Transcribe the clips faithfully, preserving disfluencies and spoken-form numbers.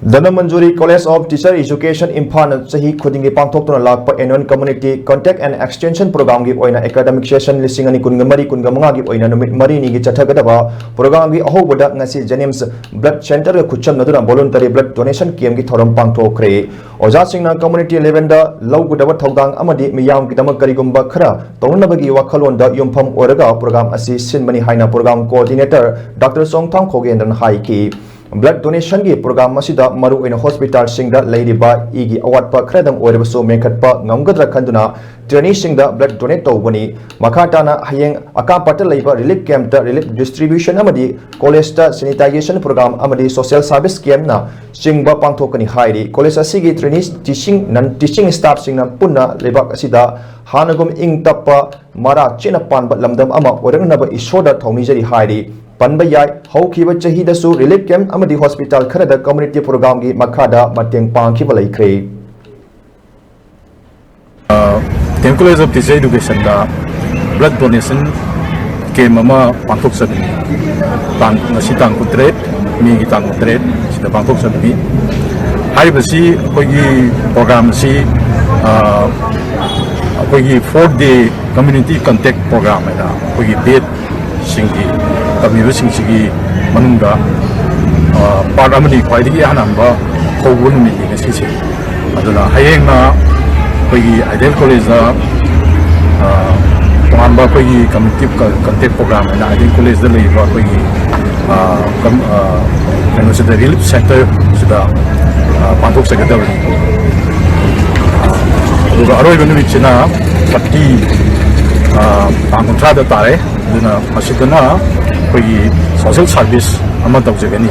Dhanamanjuri College of Teacher Education ꯏꯝꯐꯥꯜꯅ ꯆꯍꯤ ꯈꯨꯗꯤꯡꯒꯤ ꯄꯥꯡꯊꯣꯛꯇꯨꯅ ꯂꯥꯛꯄ Annual Community Contact and Extension Programꯒꯤ ꯑꯣꯏꯅ academic session ꯂꯤꯁꯤꯡ ꯑꯅꯤ ꯀꯨꯟꯒ ꯃꯔꯤ ꯀꯨꯟꯒ ꯃꯉꯥꯒꯤ ꯑꯣꯏꯅ ꯅꯨꯃꯤꯠ ꯃꯔꯤꯅꯤꯒꯤ ꯆꯠꯊꯒꯗꯕ programꯒꯤ ꯑꯍꯧꯕꯗ ꯉꯁꯤ JNIMS Blood Centreꯒ ꯈꯨꯠꯁꯝꯅꯗꯨꯅ Voluntary Blood Donation Campꯀꯤ ꯊꯧꯔꯝ ꯄꯥꯡꯊꯣꯛꯈ꯭ꯔꯦ꯫ ꯑꯣꯖꯥꯁꯤꯡꯅ community levelꯗ ꯂꯧꯒꯗꯕ ꯊꯧꯗꯥꯡ ꯑꯃꯗꯤ ꯃꯤꯌꯥꯝꯒꯤꯗꯃꯛ ꯀꯔꯤꯒꯨꯝꯕ ꯈꯔ ꯇꯧꯅꯅꯕꯒꯤ ꯋꯥꯈꯜꯂꯣꯟꯗ ꯌꯨꯝꯐꯝ ꯑꯣꯏꯔꯒ program ꯑꯁꯤ ꯁꯤꯟꯕꯅꯤ ꯍꯥꯏꯅ program coordinator Doctor ꯆꯣꯡꯊꯥꯝ ꯈꯣꯒꯦꯟꯗ꯭ꯔꯅ ꯍꯥꯏꯈꯤ꯫ Blood Donationꯒꯤ program ꯑꯁꯤꯗ ꯃꯔꯨꯑꯣꯏꯅ hospitalꯁꯤꯡꯗ ꯂꯩꯔꯤꯕ ꯏꯒꯤ ꯑꯋꯥꯠꯄ ꯈꯔꯗꯪ ꯑꯣꯏꯔꯕꯁꯨ ꯃꯦꯟꯈꯠꯄ ꯉꯝꯒꯗ꯭ꯔꯥ ꯈꯟꯗꯨꯅ traineeꯁꯤꯡꯗ blood donate ꯇꯧꯕꯅꯤ꯫ ꯃꯈꯥ ꯇꯥꯅ ꯍꯌꯦꯡ ꯑꯀꯥꯝꯄꯥꯠꯇ ꯂꯩꯕ relief campꯇ relief distribution ꯑꯃꯗꯤ collegeꯇ sanitisation program ꯑꯃꯗꯤ social service campꯅ ꯆꯤꯡꯕ ꯄꯥꯡꯊꯣꯛꯀꯅꯤ ꯍꯥꯏꯔꯤ꯫ College ꯑꯁꯤꯒꯤ trainees, teaching, non teaching staffꯁꯤꯡꯅ ꯄꯨꯟꯅ ꯂꯩꯕꯥꯛ ꯑꯁꯤꯗ ꯍꯥꯟꯅꯒꯨꯝ ꯏꯪ ꯇꯞꯄ, ꯃꯔꯥ ꯆꯦꯠꯅ ꯄꯥꯟꯕ ꯂꯝꯗꯝ ꯑꯃ ꯑꯣꯏꯔꯛꯅꯕ ꯏꯁꯣꯔꯗ ꯊꯧꯅꯤꯖꯔꯤ ꯍꯥꯏꯔꯤ꯫ ꯄꯟꯕ ꯌꯥꯏ, ꯍꯧꯈꯤꯕ ꯆꯍꯤꯗꯁꯨ relief camp ꯑꯃꯗꯤ hospital ꯈꯔꯗ community programꯒꯤ ꯃꯈꯥꯗ ꯃꯇꯦꯡ ꯄꯥꯡꯈꯤꯕ ꯂꯩꯈ꯭ꯔꯦ꯫ D M College of Teacher Educationꯗ blood donation camp ꯑꯃ ꯄꯥꯡꯊꯣꯛꯆꯕꯅꯤ꯫ ꯇꯥꯡ, ꯉꯁꯤ ꯇꯥꯡ ꯀꯨꯟꯇꯔꯦꯠ, ꯃꯦꯒꯤ ꯇꯥꯡ ꯀꯨꯟꯇꯔꯦꯠ ꯁꯤꯗ ꯄꯥꯡꯊꯣꯛꯆꯕꯅꯤ꯫ ꯍꯥꯏꯔꯤꯕꯁꯤ ꯑꯩꯈꯣꯏꯒꯤ program ꯑꯁꯤ, ꯑ, ꯑꯩꯈꯣꯏꯒꯤ four day community contact program ꯍꯥꯏꯅ ꯑꯩꯈꯣꯏꯒꯤ batchꯁꯤꯡꯒꯤ ꯇꯝꯃꯤꯕꯁꯤꯡꯁꯤꯒꯤ ꯃꯅꯨꯡꯗ, ꯑ, part ꯑꯃꯅꯤ, ꯈ꯭ꯋꯥꯏꯗꯒꯤ ꯑꯍꯥꯟꯕ ꯍꯧꯕ ꯅꯨꯃꯤꯠꯅꯤ ꯉꯁꯤꯁꯦ꯫ ꯑꯗꯨꯅ ꯍꯌꯦꯡꯅ ꯑꯩꯈꯣꯏꯒꯤ Ideal Collegeꯗ, ꯑ, ꯇꯣꯉꯥꯟꯕ ꯑꯩꯈꯣꯏꯒꯤ community contact program ꯍꯥꯏꯅ Ideal Collegeꯗ ꯂꯩꯔꯤꯕ ꯑꯩꯈꯣꯏꯒꯤ, ꯑ, ꯀꯝ-, ꯑ, ꯀꯩꯅꯣꯁꯤꯗ, relief centreꯁꯤꯗ, ꯑ, ꯄꯥꯡꯊꯣꯛꯆꯒꯗꯕꯅꯤ꯫ ꯑꯗꯨꯒ ꯑꯔꯣꯏꯕ ꯅꯨꯃꯤꯠꯁꯤꯅ thirty, ꯑ, ꯇꯥꯡ ꯀꯨꯟꯊ꯭ꯔꯥꯗ ꯇꯥꯔꯦ꯫ ꯑꯗꯨꯅ ꯃꯁꯤꯗꯅ ꯑꯩꯈꯣꯏꯒꯤ social service ꯑꯃ ꯇꯧꯖꯒꯅꯤ꯫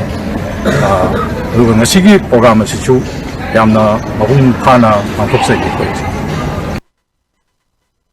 ꯑ, ꯑꯗꯨꯒ ꯉꯁꯤꯒꯤ program ꯑꯁꯤꯁꯨ ꯌꯥꯝꯅ ꯃꯄꯨꯡ ꯐꯥꯅ ꯄꯥꯡꯊꯣꯛꯆꯒꯦ ꯑꯩꯈꯣꯏ꯫